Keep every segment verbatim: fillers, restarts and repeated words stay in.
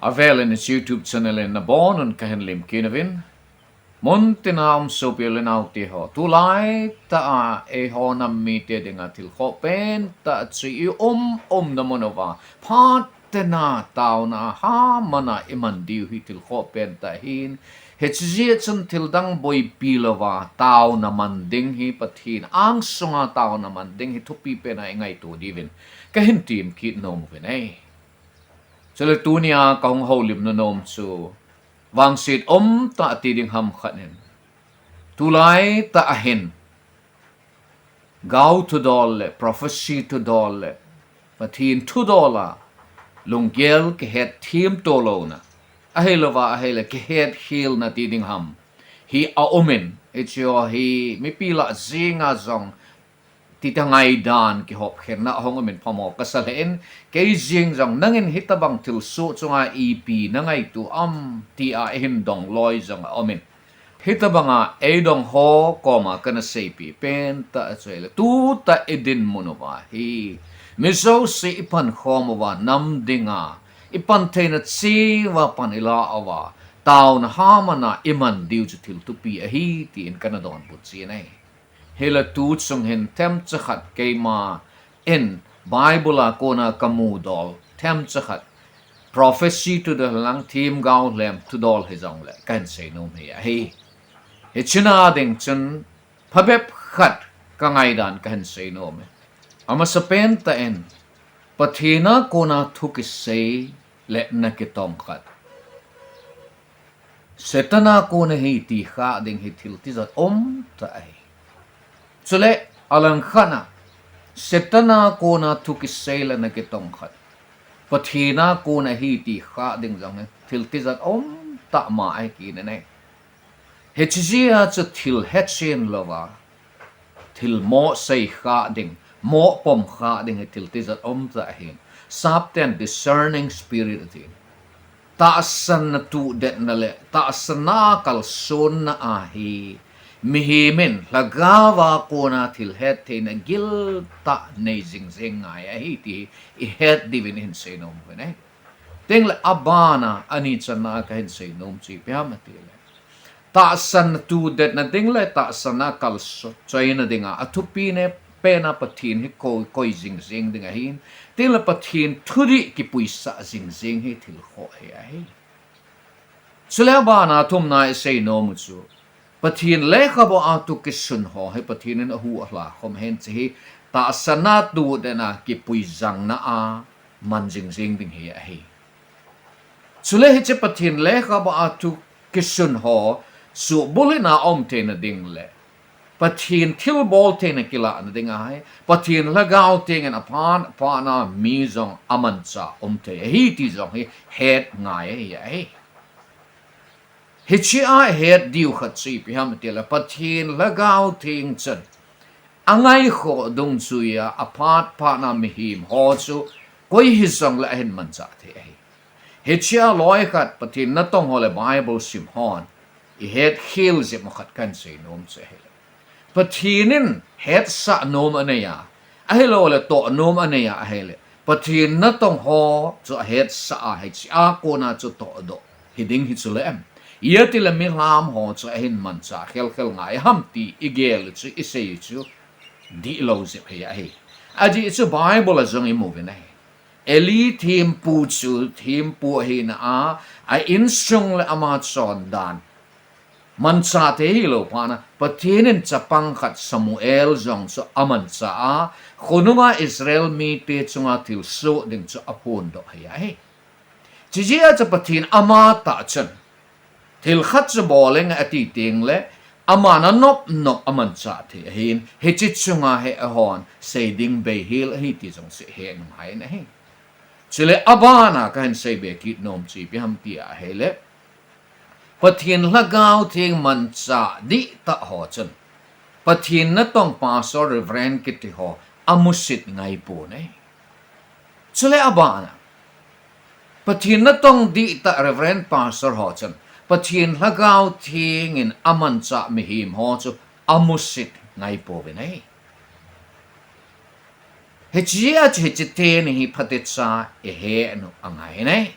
Avelin hiche YouTube channel in nabonun kahin lemkit uvin. Muntina um sopi le naote ho, tulai tah a eiho nam mite dinga thilkhoh pentah chu i um umna mun uva phat tena taona a hamana iman diu hi thilkhoh pentah ahin, hiche jeh chun thildang boipi louva taona man ding hi, Pathen angsunga taona man ding hi thupi pena ingaito diuvin kahin temkit nom uvin ahi. Chule tunia kahung houlimna nom chu vangset umtah ti ding ham khat in, tulai tah ahin gao thudol le prophecy thudol le Pathen thudol a lunggel kihet themto louna, ahilouva ahile kihet khelna ti ding ham, hi aumin, hiche ho hi mipi lah jenga jong tita ngaidan kihopkhenna ahung umin phamo kasa lheh in, kei jeng jong nangin hitobang thilsoh chunga ipi nangaito am tia eihin dong loi jong aumin, hitobanga eidong ho koma kana seipeh pentah chu ahile, tutah idinmun uva hi mi jouse ipankhom uva nam dinga ipan theina cheh uva pan ilah uva taona hamana iman diu chu thil thupi ahi, tin kana donbut jin ahi. Hilai tuchung hin themcha khat keiman Bible a kona kamudol themcha khat, prophecy thudol lang themgao lhem thudol hijongle kahin seinom hi ahi. Hiche na ding chun phabep khat kangaidan kahin seinom e. Amasapen tah in, Pathen a kona thu kisei le na kitong khat, Satan a kon ahi ti khah ding hi thil tijat umtah ahi. Chule alangkhat a, Satan a kona thu kisei le na kitong khat, Pathen a kon ahi ti khah ding jong hi thil tijat umtah ma ahi kit in ahi. Hiche jeh a chu thil hechen louva thil mo sei khah ding, mo pom khah ding hi thil tijat umtah ahin, Sapten discerning spirit ati. Tahsanna tuhdetna le tahsanna kalsonna ahi, mihem in lhagao a kona thil hettheina giltah nei jingjing ngai ahi ti hi ihet diuvin ihin seinom uvin ahi. Tengle abana, ani channa kahin seinom chu ipi ham atile, tahsanna tuhdetna ding le tahsanna kalchoina dinga athupi ne pena Pathen hi koi, koi jingjing ding ahin, tengle Pathen thudih kipuisah jingjing hi thilkhoh hi ahi. Chule abana thumna iseinom u chu, Pathen lekhabu a thu kisun ho hi Pathen in ahu alha khom hen hiche hi tahsanna tuhdetna kipuijangna a man jingjing ding hi ahi. Chule hiche Pathen lekhabu a thu kisun ho suhbulhit na aum theina ding le Pathen thilbol theina kilahna ding ahi, Pathen Lhagao Theng in aphat phatna mi jong amanchah um thei ahi ti jong hi het ngai ahi, ahi. Hiche a het diu khat chu ipi ham atile, Pathen Lhagao Theng chun angaikhoh dungjuia aphat phatna mihem ho chu koi hijongle ahin manchah thei ahi. Hiche a loikhat Pathen natong ho le Bible sim hon ihet khel jep u khat kahin seinom chu ahile, Pathen in hetsah nom anei a, ahilouleh toh nom anei a ahile, Pathen natong ho chu ahetsah a, hiche a kona chu tohdoh hiding hi chule em, iatile mihem ho chu ahin manchah khelkhel ngai ham ti igel u chu, isei u chu dihlou jep hi ahi. Ajeh chu Bible a jong imu uvin ahi. Eli thempu chu thempu ahina a, a insung le ama chondan manchah thei hilou phat a, Pathen in chapang khat Samuel jong chu amanchah a, khonunga Israel mite chunga thilsoh ding chu aphondoh hi ahi. Hiche jeh a chu Pathen amatah chun thil khat chu bol inge ati tengle, aman anop nop amanchah thei ahin, hiche chunga hi eihon sei ding beihel ahi ti jong chu ihet ngai in ahi. Chule abana kahin seibe kit nom chu ipi ham ti ahile, Pathen Lhagao Theng manchah dihtah ho chun Pathen natong pastor, reverend kiti ho amusit ngai pon ahi. Chule abana, Pathen natong dihtah reverend pastor ho chun Pathen Lhagao Theng in amanchah mihem ho chu amusit ngai pouvin ahi. Hiche a chu hiche teni hi phatecha ihet u angai in ahi.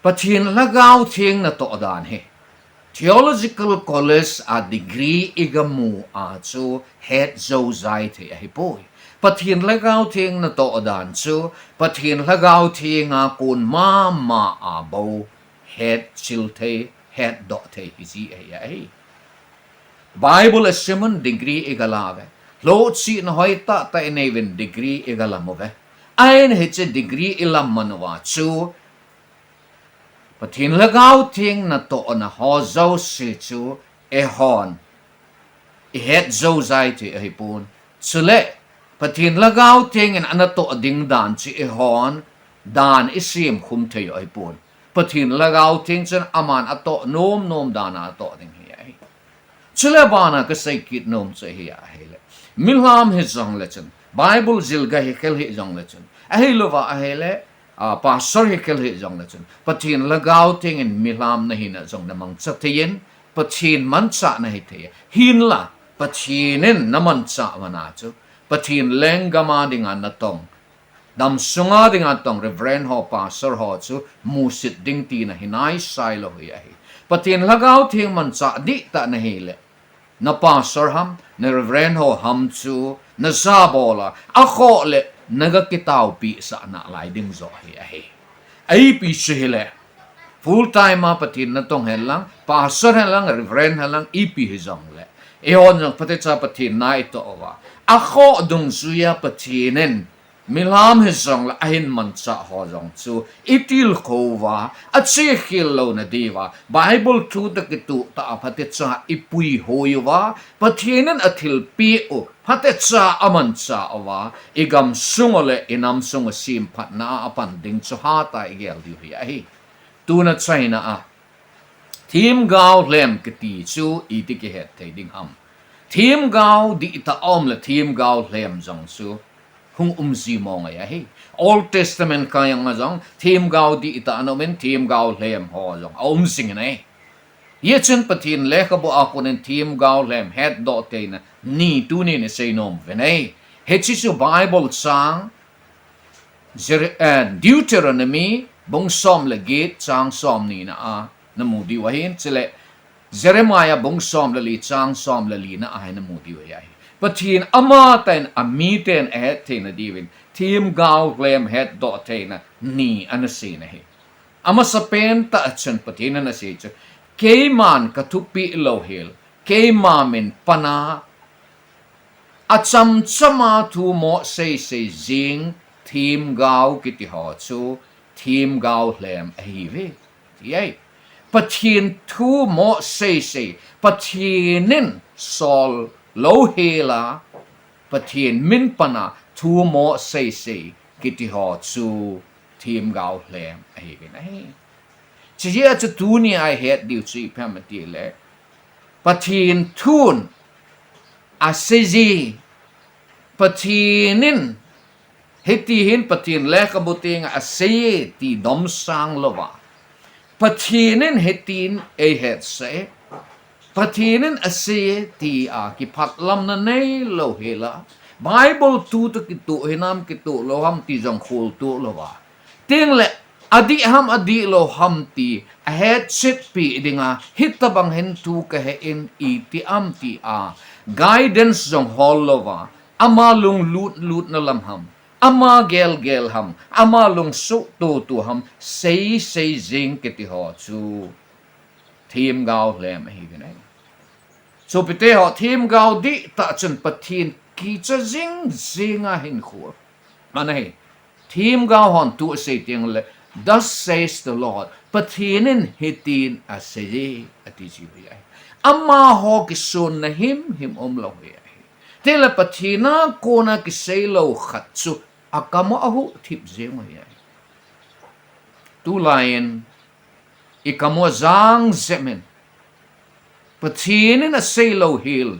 Pathen Lhagao Theng natoh dan hi Theological College a degree igamu a chu het jou jai thei ahipoi. Pathen Lhagao Theng natoh dan chu Pathen Lhagao Theng a kon mama a bou het chil thei, het doh thei hiji ahi ahi. Bible isimun degree igala uve. Lhohchihna hoitah tah inei uvin degree igala mu uve. Ahin hiche degree ilam man uva chu Pathen Lhagao Theng natohna ho jouse chu eihon ihet jou jai thei ahipon. Chule Pathen Lhagao Theng in anatoh ding dan chu eihon dan isem khum thei ahipon. Pathen Lhagao Theng chun aman atoh nom nom dan a atoh ding ahi ahi. Chule bana kasei kit nom chu ahi ahile, milham hijongle chun, Bible jilga hikhel hijongle chun, ahilouva ahile, a, pastor hikhel hijongle chun, Pathen Lhagao Theng in milham nahina jong namangcha thei in, Pathen manchah nahi thei. Hinla, Pathen in namanchah vana chu Pathen lenggam a dinga natong, damsunga dinga tong Reverend ho, pastor ho chu musit ding tina hi naisai lou hi ahi. Pathen Lhagao Theng manchah dihtah nahile, na pastor ham, na Reverend ho ham chu najabol a, akhoh le naga kitaopi sah nalai ding joh hi ahi. Ipi chu hile, full time a Pathen natong henlang, pastor henlang, Reverend henlang, ipi hijongle, eihon jong phatecha Pathen na itoh uva, akhoh dungjuia Pathen in milham hijongle ahin manchah ho jong chu itilkhou uva, achekhel louna diuva, Bible thu toh kitoh tah a phatecha ipuihoi uva, Pathen in athilpeh u phatecha amanchah uva, igamsung u le inamsung u semphatna a apan ding chu hatah a igel diu hi ahi. Tuna China a themgao lhem kiti chu iti kihet thei ding ham? Themgao dihtah aum le themgao lhem jong chu hung umji mong ahi. Old Testament kaiya jong themgao dihtah ana umin, themgao lhem ho jong aum jingin ahi. Hichun Pathen lekhabu a konin themgao lhem hetdoh theina ni tunin isei nom uvin ahi. Hiche chu Bible chang Jer-, eh, Deuteronomy bung som le get chang somni na a namu diu ahin, chule Jeremiah bung som le li chang som le li na a hi namu diu ahi. Pathen amatah in amiten ahet theina diuvin themgao lhem hetdoh theina ni ana seiyin ahi. Amasapen tah a chun Pathen in asei chu, keiman kathupeh louhel, keima min pana achamchama thu mo seisei jing themgao kiti ho chu themgao lhem ahiuve, ti ahi. Pathen thu mo seisei, Pathen in sol louhel a, Pathen min pana thu mo seisei kiti ho chu themgao lhem ahiuvin ahi. Chujeh a chu tunia ihet diu chu ipi ham itile, Pathen thun aseiye, Pathen in hiti hin Pathen lekhabu tenga aseiye ti domsang louva, Pathen in hitin eihetsah e, Pathen in aseiye tia kiphatlamna neilou hela, Bible thu toh kitoh hinam kitoh lou ham ti jong kholtoh louva, tengle adih ham adih lou ham ti ahetchetpeh dinga, hitobang hin thu kahen iti ham tia guidance jong hol louva, ama lunglut lutna lam ham, ama gelgel ham, ama lungsuh tutu ham seisei jing kiti ho chu themgao lhem ahiuvin ahi. Sopite ho, themgao dihtah chun Pathen kicha jingjinga hinkho ana hi. Themgao hon thu asei tengle, Thus says the Lord, Pathen in hitin aseiye, ati jiu ahi. Amaho kisonna himhim umlou hi ahi. Tengle Pathen a kona kiseilou khat chu akam u ahuhthip jeng u hi ahi. Tulai in ikam u ajang jep in, Pathen in asei louhel,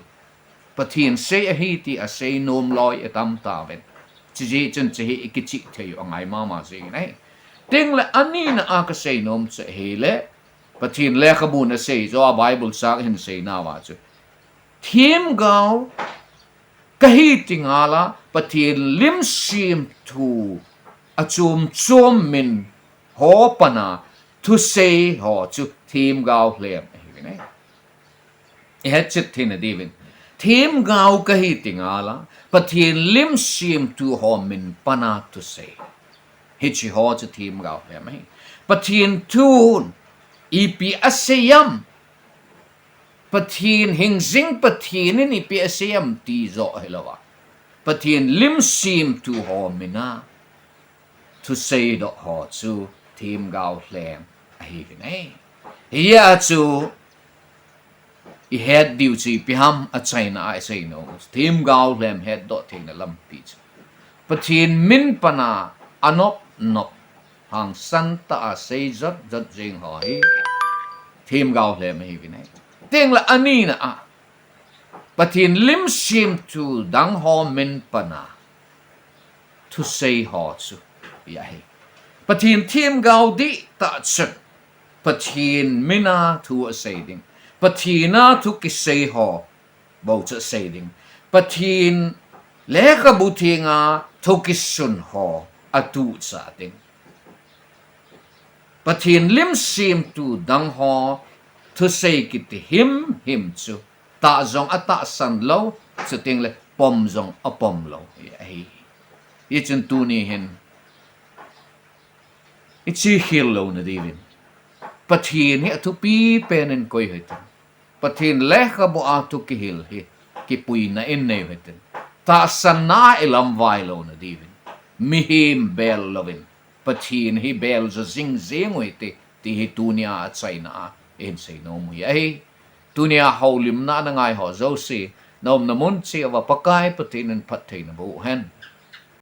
Pathen sei ahi ti asei nom loi atam tauvin, chujeh chun hiche hi ikichih thei u angai mama jengin ahi. Tengle anina a kasei nom chu ahile, Pathen lekhabun asei joh a Bible chang hin seinauva chu, themgao kahi ti ngala Pathen lim semthu achom chom min ho pana thusei ho chu themgao lhem ahiuvin ahi. Ihet chet theina diuvin, themgao kahi ti ngal a, Pathen lim semthu ho min pan a thusei, hiche ho chu themgao lhem ahi. Pathen thun ipi asei ham, Pathen hingjing Pathen in ipi asei ham ti joh hilouva, Pathen lim semthu ho min a thusei doh ho chu themgao lhem ahiuvin ahi. Hia chu ihet diu chu ipi ham achaina a isei nom u, themgao lhem hetdoh theina lampi chu Pathen min pan a anop nop, hangsan tah a sei jot jot jing ho hi themgao lhem ahiuvin ahi. Tengle anina a, Pathen lim semthu dang ho min pan a thusei ho chu, ahi. Pathen themgao dihtah chun Pathen min a thu asei ding, Pathen a thu kisei ho bou chu asei ding, Pathen lekhabu theng a thu kisun ho atuhchah ding. Pathen lim semthu dang ho thusei kiti himhim chu tah jong atahsan lou, chutengle pom jong apom lou ahi. Hichun tuni hin iche khel louna diuvin, Pathen hi athupi pen in koi hitin, Pathen lekhabu a thu kihil hi kipuina in nei hitin, tahsanna a ilamvai louna diuvin, mihem bel louvin Pathen hi bel jo jing jeng u hite ti hi tunia achaina a ihin sei nom u ahi. Tunia houlimna nangai ho jouse, naumna mun cheh uva Pakai Pathen in phatthei naboh hen.